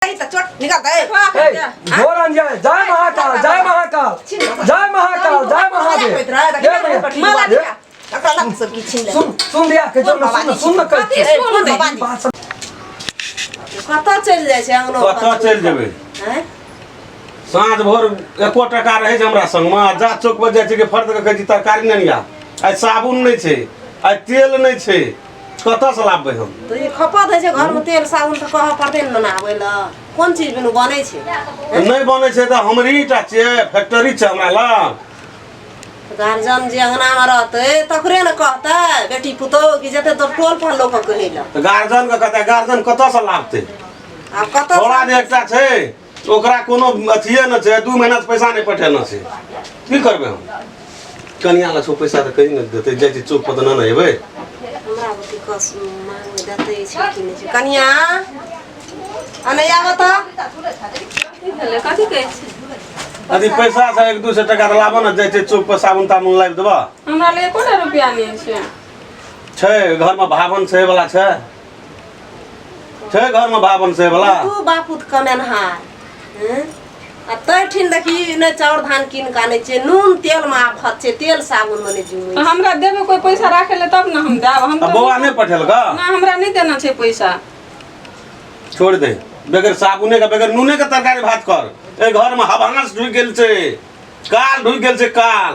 तऽ चोट निकाल दे। ए, घोर अंजय, जय महाकाल, जय महाकाल, जय महाकाल, जय महादेव। जय मैया। माला ए, निकाल, एकरा लग सब की छीन ले। सुन सुन दिया के जो सुन सुन न कह। ए, सुन भवानी। बात सब कतऽ चलि जाइ छै अंगनो? कतऽ चलि जेबै? आँय? साँझ भोर एको टका रहै छै हमरा संगमे आ जा चौक पर जाइ छै कि फर्द के कहै छी तरकारी नहि आनिया, आइ साबुन नहि छै, आइ तेल नहि छै, कतऽसँ लाबबै हम? तऽ ई खपत होइ छै घरमे तेल साबुन, तऽ कहऽ पड़तै ने आबै लए। कोन चीज बिनु बनै छै? नहि बनै छै तऽ हमरी टा छियै? फैक्ट्री छै हमरा लग? गार्जियन जे अंगनामे रहतै तकरे ने कहतै बेटी पुतोहु कि जेतै तो टोल पर लोकके कहै लए। तऽ गार्जियन के कहतै, गार्जियन कतऽसँ लाबतै? आब कतऽ? थोड़ा जे एकटा छै, ओकरा कोनो अथिये नहि छै, 2 महीनासँ पैसा नहि पठेने छै। की करबै हम? कनिया लग छौ पैसा तऽ कही ने देतै। जाइ छी चौक पर तऽ नहि ने एबै। हमरा बुते कस मांग देतै छै कि नहि छै? कनिया, अने आबऽ तऽ। की भेलै? कथी कहै छी? अथी पैसा छै 100-200 टका तऽ लाबऽ ने, जाइ छै चौक पर साबुन ताबुन लाबि देबऽ। हमरा लग एकोटा रुपया नहि छै। छै घरमे भावन छै वाला छै? छै घरमे भावन छै वाला? तू बापूत कमेनहार हँ? आ तैठिन देखी नहि चाउर धान कीन कऽ आनै छियै, नून तेलमे आफत छै, तेल साबुनमे नहि जुमै। तऽ हमरा देबै कोइ पैसा राखै लए तब ने हम देब। हम आ तऽ बौआ नहि पठेलका? ना, हमरा नहि देना छै पैसा। छोड़ दे, बगैर साबुने के बगैर नूने के तरकारी भात कर। एहि घरमे हवास ढुकि गेल छै, काल ढुकि गेल छै, काल।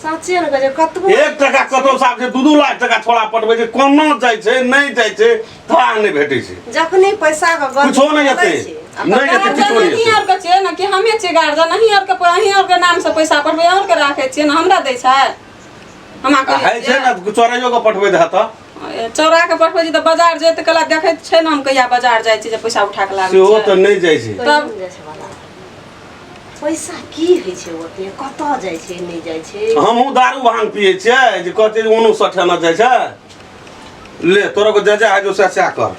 साँचे ने कहै छै कतबो 1 टका कतौ साफ छै, 2-2 लाख टका छोड़ा पटबै छै, कोना जाइ छै नहि जाइ छै, थाह नहि भेटै छै। जखनी पैसा के गंध कुछो नहि चलै एतै। छै, आ नहि एतै। गार्जियन किछो नहि अहीं एतै। आरके छियै ने कि हमे छियै गार्जियन? अहीं आरके, अहीं आरके नामसँ पैसा पठबै, अहीं आरके राखै छियै ने, हमरा दै छै? हमरा आ कहै हइ छै ने, चोराइयो के पठबै दे तऽ। चौरा के पठबै छी तऽ बाजार जेतै कला देखैत छै ने हम कहिया बाजार जाइ छी जे पैसा उठा के लाबै सेहो छियै। तऽ नहि जाइ छै। तब जाइ छै बाजार। पैसा की होइ छै ओते? कतऽ जाइ छै, नहि जाइ छै? हमहूँ दारू भांग पियै छियै जे कहतै जे ओनो सठेना जाइ छै? ले तोरा को जे जे हइ जो सएह सएह कर।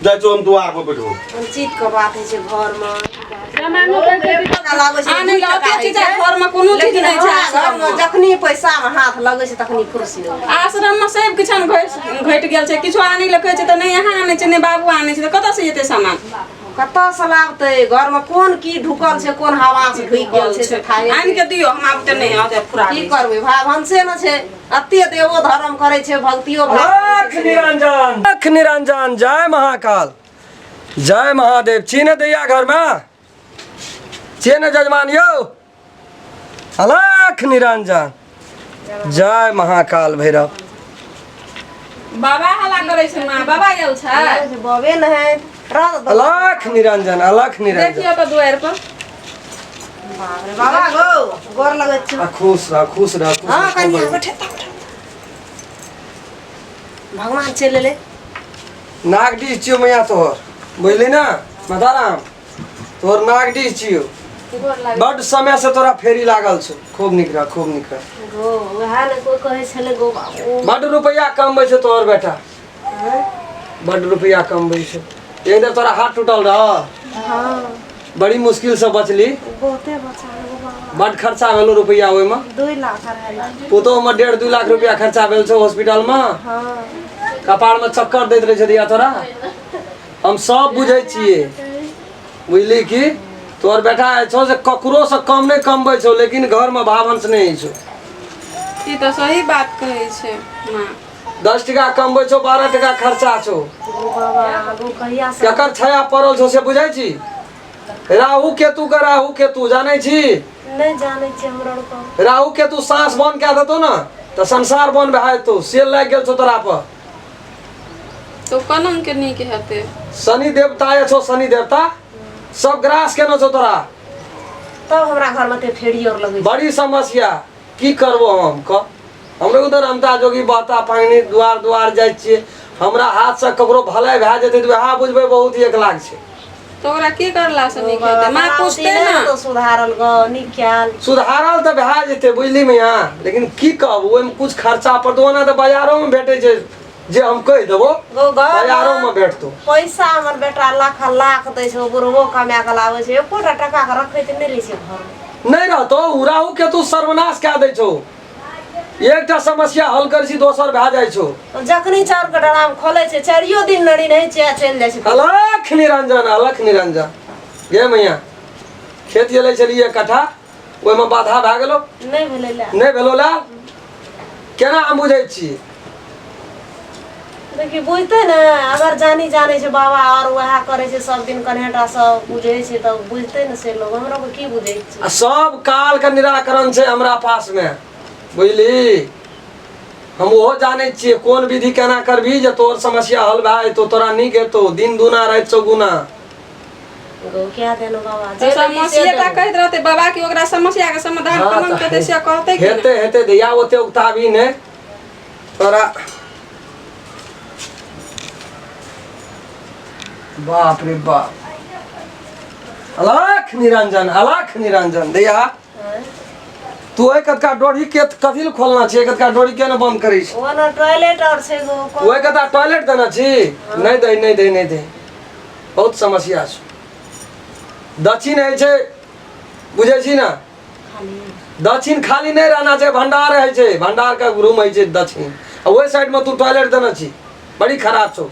जाइ छौ हम दुआर पर बैठबो। कोन चीज के बात होइ छै घरमे? सामानो कहै छै कि टका लागै छै, आनै दुइ लए टका ओते होइ चीज छै। घरमे कोनो चीज लेकिन नहि छै। हमरा घरमे आश्रममे जखनी पैसामे हाथ लगै छै तखनी खुशी होइ छै। आश्रममे सब किछु घटि गेल छै। किछो आनै लए कहै छै तऽ नहि अहाँ आनै छै, नहि बाबू आनै छै, तऽ कतऽसँ एतै सामान? कतऽसँ लाबतै? घरमे कोन की ढुकल छै, कोन हवा से ढुकि गेल छै से थाहे आनि के दियौ, हम आब तऽ नहि आब फुरा की करबै? भाय भनसे ने छै, एते देवो धर्म करै छै, भक्तियो भाव अलख निरंजन, अलख निरंजन, जय महाकाल, जय महादेव। छी ने दैया घरमे? छियै ने जजमान यौ? अलख निरंजन, जय महाकाल भैरव। बाबा हल्ला करै छै माँ, बाबा आयल छै। बबे ने है रह दो। अलख निरंजन, अलख निरंजन। देखियौ तऽ दुआरि पर। बाप रे बाबा गो, गोर लगै छी। आ खुश रह, खुश रह, खुश हाँ रह। कनिया बैठे तऽ बैठे। भगवान चलि एलै। नागडीह छियौ मैया तोहर, बुझली ने माताराम? तोहर नागडीह छियौ। गोर लागै। बड्ड समय से तोरा फेरी लागल छौ। खूब नीक रह, खूब नीक रह। गो उएह ने कोइ कहै छलै गो बाबू। बड्ड रुपैआ कमबै छौ तोहर बेटा। हँ? बड्ड रुपैआ कमबै छौ। एक बेर तोरा हाथ टूटल रह। हँ। बड़ी मुश्किल से बचली। बहुते बचा गो बाबा। बड्ड खर्चा भेलो रुपैआ ओहिमे। 2 लाख, 2.5 लाख। पुतोहमे 1.5-2 लाख रुपैआ खर्चा भेल छौ हॉस्पिटलमे। हँ। कपारमे चक्कर दैत रहै छै धिया तोरा। हम सब बुझै छियै, बुझली कि तोहर बेटा छौ से ककरोसँ कम नहि कमबै छौ, लेकिन घरमे भावंश नहि होइ छौ। ई तऽ सही बात कहै छै माँ। 10 टका कमबै छौ, 12 टका खर्चा छौ। गो बाबा गो, कहिया से केकर छाया पड़ल छौ से बुझै छी? राहु केतु के, राहु केतु जानै छी? नहि जानै छियै हमरा आरके। राहु केतु साँस बंद कए देतौ ने तऽ संसार बंद भए जेतौ। से लागि गेल छौ तोरा पर। तो कोना के नीक हेतै? शनि देवता जे छौ, शनि देवता सब ग्रास केने छौ तोरा। तब हमरा घरमे ते फेरी और लगै छै। बड़ी समस्या, की करबो हम? कह हमरो उधर रमता जोगी बहता पानि दुआर दुआर जाइ छियै। हमरा हाथसँ ककरो भलाइ भए जेतै तऽ वएह बुझबै बहुत 1 लाख छै। तऽ ओकरा की करला से नीक हेतै माँ? पूछतै ने। तो सुधारल गो नीक ख्याल। सुधारल तऽ भए जेतै, बुझली मैया, लेकिन की कहब, ओहिमे कुछ खर्चा पड़तौ। ओना तऽ बाजारोमे भेटै छै जे हम कहि देबो। गो घर बाजारोमे भेटतौ। पैसा हमर बेटा लाख लाख दै छै, बुढ़बो कमा कऽ लाबै छै, एकोटा टका के रखैत नहि रहै छै घरमे। नहि रहतौ। ओ राहु केतु सर्वनाश कए दै छौ। एकटा समस्या हल करै छी दोसर भए जाइ छौ। जखनी चाउरके डराम खोलै छै चारियो दिन नरी नहि चिया चलि जाइ छै। अलख निरंजन, अलख निरंजन। गे मैया, खेत जे लै छलियै एक कट्ठा, ओहिमे बाधा भए गेलो? नहि भेलै ला। नहि भेलो ला? केना हम बुझै छी? देखी बुझतै ने, अगर जानी जानै छै बाबा और वएह करै छै सब दिन कन्हेटा सब बुझै छै तऽ बुझतै ने से लोग, हमरो के की बुझै छै? आ सब काल के निराकरण छै हमरा पास मे, बुझली? हम ओहो जानै छियै कोन विधि केना करबही जे तोहर समस्या हल भए जेतौ, तोरा नीक हेतौ, दिन दूना राति चौगुना। गो क्या देनो बाबा तऽ जे लेबही से समस्ये टा देबो। कहैत रहतै बाबा कि ओकरा समस्या के समाधान हाँ, केना तऽ हेतै से कहतै कि हेतै हेतै दैया, ओते उगताबी नहि तोरा। बाप रे बाप, अलख निरंजन, अलख निरंजन। दैया, तू ओहि कतका डोरी के कथी लए खोलना छै? कतका डोरी के ने बंद करै छै? ओ ने टॉयलेट और छै गो। ओहि कतका टॉयलेट देना छी? नहि दै, नहि दै, नहि दै, बहुत समस्या छै। दक्षिण होइ छै, बुझै छी ने? दक्षिण खाली नहि रहना छै, भंडार होइ छै, भंडार के रूम होइ छै दक्षिण। आ ओहि साइड में तू टॉयलेट देने छी, बड़ी खराब छौ।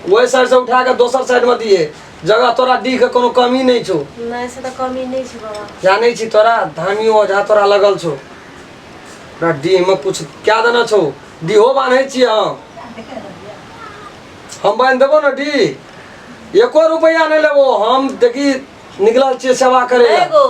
ओहि साइड से उठा के दोसर साइड में दिए जगह। तोरा डीह के कोनो कमी नहि छौ। नहि, से तऽ कमी नहि छै बाबा। जानै छी तोरा धामी ओझा तोरा लगल छौ। तोरा डीह में कुछ क्या देना छौ? डीहो बान्है छियै हम। हम बान्हि देबो ने डीह, एको रुपैआ नहि लेबो हम। देखी निकलल छियै सेवा करे नहीं गो,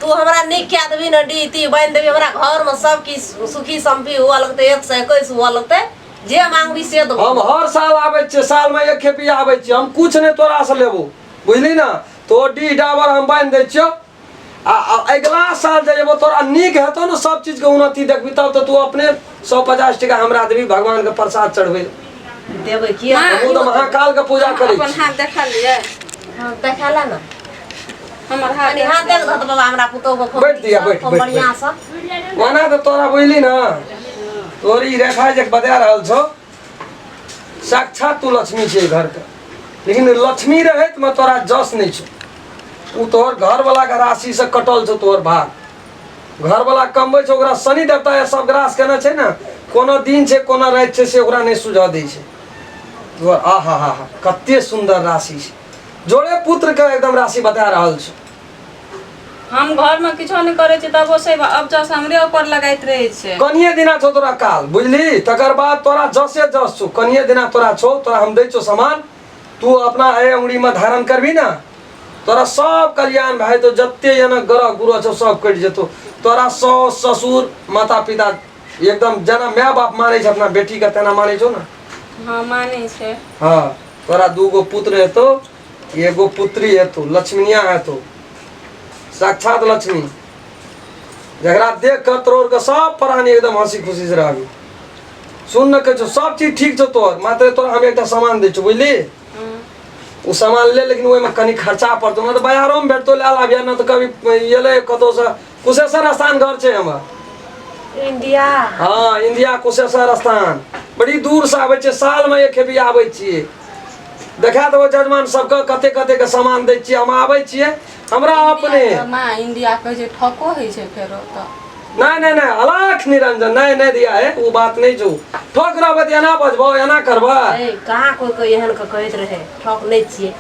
तू हमरा नीक कए देबी ने, डी ती बान्हि देबी, हमरा घर में सब किछु सुखी सम्पी हुअ लगतै, 121 हुअ लगतै, जे मांगबी से देबो। हम हर साल आबै छियै, सालमे एक खेपी आबै छियै। हम कुछ नहि तोरा से लेबो, बुझली ने? तो डी डाबर हम बान्हि दै छियौ आ अगिला साल जे एबो तोरा नीक हेतौ ने, सब चीजके उन्नति देखबी, तब तऽ तू अपने 150 टका हमरा देबी भगवानके प्रसाद चढ़बै। देबै किया? हमहूँ तऽ महाकालके पूजा करै अपन छी। हाथ देखा लिए। हाँ, देखा ला ना। हमर हाथ कनि हाथ देख दह बाबा हमरा पुतोह के। बैठ दिया, बैठ, बैठ, बढ़िया से। ओना तऽ तोरा बुझली ने, तोरी रेखा जे बता रहल छौ, साक्षात तू लक्ष्मी छै घरके, लेकिन लक्ष्मी रहैत में तोरा जस नहि छौ। ओ तोहर घरवला के राशि से कटल छौ तोहर भाग। घरवला कमबै छौ, ओकरा शनि देवता या सब ग्रास केने छै ने, कोनो दिन छै कोनो राति छै से ओकरा नहि सुझऽ दै छै तोहर। आ हा हा हा, कते सुन्दर राशि छै, जोड़े पुत्र के एकदम राशि बता रहल छौ। हम घर में किछो नहि करै छी तबो से अब जस हमरे ऊपर लगाइत रहै छै। कनिये दिना छौ तोरा काल, बुझली? तकर बाद तोरा जसे जस छौ। कनिये दिना तोरा छौ। तोरा हम दै छौ सामान, तू अपना एहि उंगली में धारण करबी ने, तोरा सब कल्याण भए जेतौ। जते एना ग्रह गुरह छौ सब कटि जेतौ। तोरा साउस ससुर माता पिता एकदम जेना माय बाप मानै छै अपना बेटी के तेना मानै छौ ने? हाँ, मानै छै। हाँ, तोरा दूगो पुत्र हेतौ, एगो पुत्री हेतौ, लक्ष्मीनिया हेतौ, साक्षात लक्ष्मी, जकरा देख कर तोर के सब प्राणी एकदम हंसी खुशी से रहबी। सुन न, कहै छौ सब चीज ठीक छौ तोहर, मात्र तोरा हम एकटा सामान दै छौ, बुझली? ओ सामान ले, लेकिन ओहिमे कनि खर्चा पड़तौ। नहि तऽ बाजारोमे भेटतौ, लए लाबिहे, नहि तऽ कभी एलै कतहुसँ। कुशेश्वर स्थान घर छै हमर। इंडिया? हाँ, इंडिया कुशेश्वर स्थान। बड़ी दूर से आबै छियै, सालमे एक खेपी आबै छियै। देखा देबो जजमान सबके कते कते के सामान दै छियै। हम आबै छियै हमरा अपने माँ, इंडिया कहै छै ठको होइ छै फेरो तऽ। नहीं नहीं नहीं, अलख निरंजन, नहीं नहीं दिया है वो बात नहीं छौ। ठोक रहबै तऽ एना बजबौ, एना करबै? ए, कहाँ कोइ कोइ एहन के कहैत रहै ठक नहि छियै।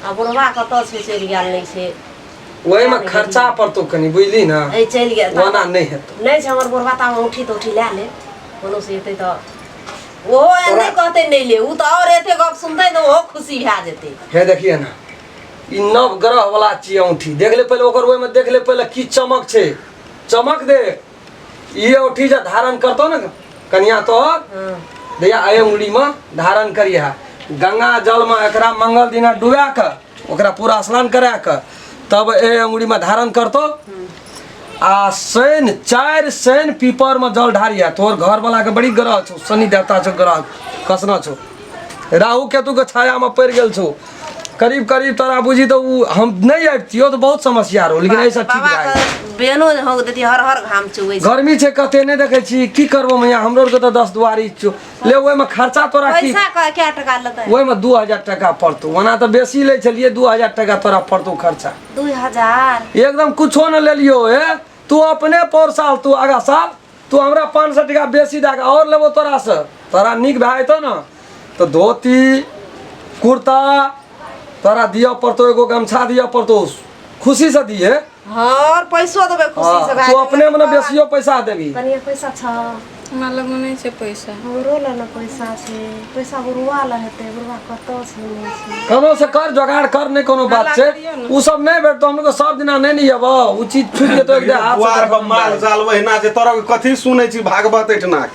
आ बुढ़वा कतऽ छै? चलि गेल नहि छै। ओहिमे खर्चा पड़तौ कनि, बुझली ने? ए, चलि गेल। ओना नहि हेतौ। नहि छै हमर बुढ़वा तऽ औंठी तौंठी लए ले, कोनो से एतै तऽ ओहो एहन नहि कहतै नहि ले। ओ तऽ आओर एते गप सुनतै तऽ ओहो खुशी भए जेतै। हे देखिए ने, ई नव ग्रह वाला छियै औंठी। देख ले पहिले ओकर, ओहिमे देख ले पहिले की चमक छै, चमक देख। ई औंठी जे धारण करतौ ने कनिया तोहर, दैया एहि उंगली में धारण करिहा, गंगा जल में एकरा मंगल दिना डुबा के ओकरा पूरा स्नान करा के तब एहि अंगुरी में धारण करतौ। आ शनि चारि शनि पीपर में जल ढारिया। तोहर घर वाला के बड़ी ग्रह छौ, शनि देवता छौ, ग्रह कसना छौ, राहु केतु के छाया में पड़ि गेल छौ। करीब करीब तोरा बुझी तऽ ओ हम नहि अबितियौ तऽ बहुत समस्या रहो, लेकिन एहिसँ ठीक बाबा भए के बेनो जे होक देती, हर हर घाम चुबै छै। गर्मी छै कते नहि देखै छी? की करबो मैया, हमरो आरके तऽ दस दुआरी छौ। ले, ओहिमे खर्चा तोरा की पैसा कए टका लेतै? ओहिमे 2000 टका पड़तौ। ओना तऽ बेसी लै छलियै, 2000 टका तोरा पड़तौ खर्चा। 2000? एकदम कुछो न लेलियो हे। तू अपने पौर साल, तू आगा साल तू तू हमरा 500 टका बेसी दए कऽ आओर लेबो तोरासँ। तोरा नीक भए जेतौ ने तऽ धोती कुर्ता तोरा दिअ पड़तौ, एगो गमछा दिअ पड़तौ, खुशीसँ दिहे। हाँ, और पैसो देबै खुशी से। हाँ, तू अपने मने बेसियो पैसा देबी। कनिया पैसा छ? हमरा लगमे नहि छै पैसा। हमरो लग ने पैसा छै, पैसा बुढ़वा लग हेतै। बुढ़वा कतऽ छै, नहि छै। कोनो से कर जोगाड़ कर, नहि कोनो बात छै। उ सब नहि भेटतो हमको, सब दिना नहि ने अबो उ चीज छूट जेतो एक हाथ से। दुआर पर माल जाल ओहिना छै। तोरा कथी सुनै छी भागवत एहिठिना की?